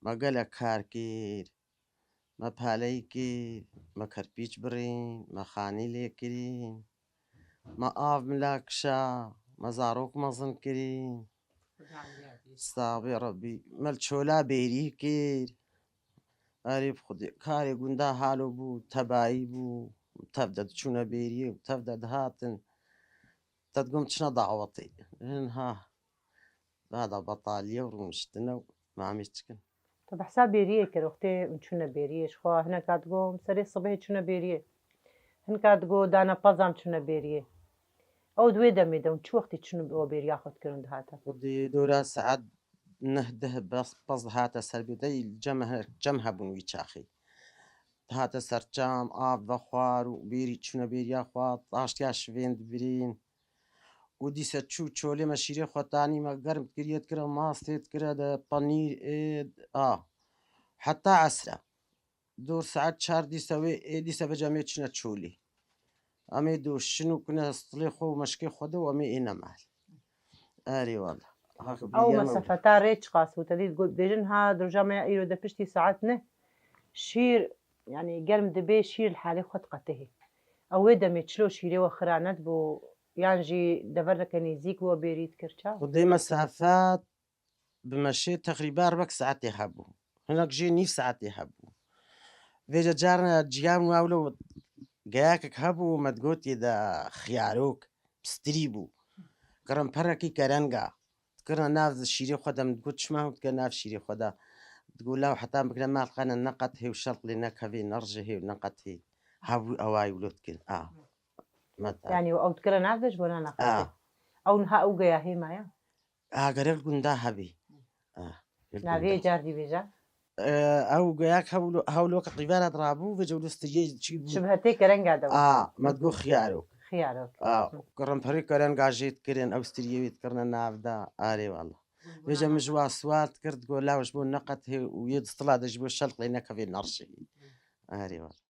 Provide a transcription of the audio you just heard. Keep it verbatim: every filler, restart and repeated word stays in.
Me gelek kar kir. Me paleyî kir, me kerpîç birîn, me xanî lê kirîn. Me av mila kişa, me zarok mezin kirîn. Saxbê Rebbî. Me li çola bêrî kir. Erê bi Xwedê. Karê gunda halo bû, tebayî bû. Tev de diçûne bêriyê û tev de dihatin. Te digom çine dawetê. Hin ha. Vada betaliye û rûniştine û mamê çikin. Tu behsa bêriyê kir, wextê hûn çûne bêriyê. Ji xwe hineka digo, em serê sibehê çûne bêriyê. Hineka digo, dana pezan çûne bêriyê. Ew di wê demê de hûn çi wextî çûn û bêriya xwe dikirin dihate? Xwedê dora saet neh deh bes, pez dihate ser bê de, cem he-, cem hebûn wî çaxê. Dihate ser çam, av vexwar û bêrî çûne bêriya xwe, taştiya şivên dibirîn. Û dîse çû çolê me şîrê xwe tanî me germ dikiriye, dikire mastê, dikire de penîr, ê, a. Heta esra. Dor saet çar dîse wê, ê dîse vêca em ê çine çolê. Em ê do şin û kune stilê xwe û meşkê xwe de û em ê êne mal. Erê wala. Haq Ew bîyana mesafeta rê çiqas bû? Te dî got, bêjin ha di roja me ya îro de piştî saet neh şîr, yanî germ dibe, şîr li halê xwe diqetihê. Ew wê demê çilo şîrê we xira nedibû, yan jî devereke nêzîk we bêrî dikir ça? Xwedê mesafet bi meşê teqrîben ribek saetê hebû. Hinek jê nîv saetê hebû. Vêca carna ciya min wilo geyakek hebû, me digotê de xiyarok, pistirî bû. Kirin perekî kerenga. Dikirine nav şîrê xwe de, min digot, çima hûn dike nav şîrê xwe de? Digot, law heta bikire mal qene neqet hê û şelq lê nekevê, nerijihê û neqet hê. Hebû ewayî wilo dikin. A. Meta. Yanî ew dikire nav de ji bona neqetê. A. Ew niha ew geya hê maye? A, gerek li gunda hebî. A, gerek li Navê gunda. Car dî bêje? E, ew geyak hewlo-, hewloka qîvera dirabû, vêca wilo stiriyê çi bû? Şibhetê kerenga de bû. A, me digot xiyarok. Xiyarok. A, kirin perê kerenga jê dikirin, ew stiriyê wê dikirine nav de. Erê wala. Vêca min ji wa sual dikir, digot, law ji bo neqet hê û yê distila de ji bo şelq lê nekevê nerşê. Erê wala.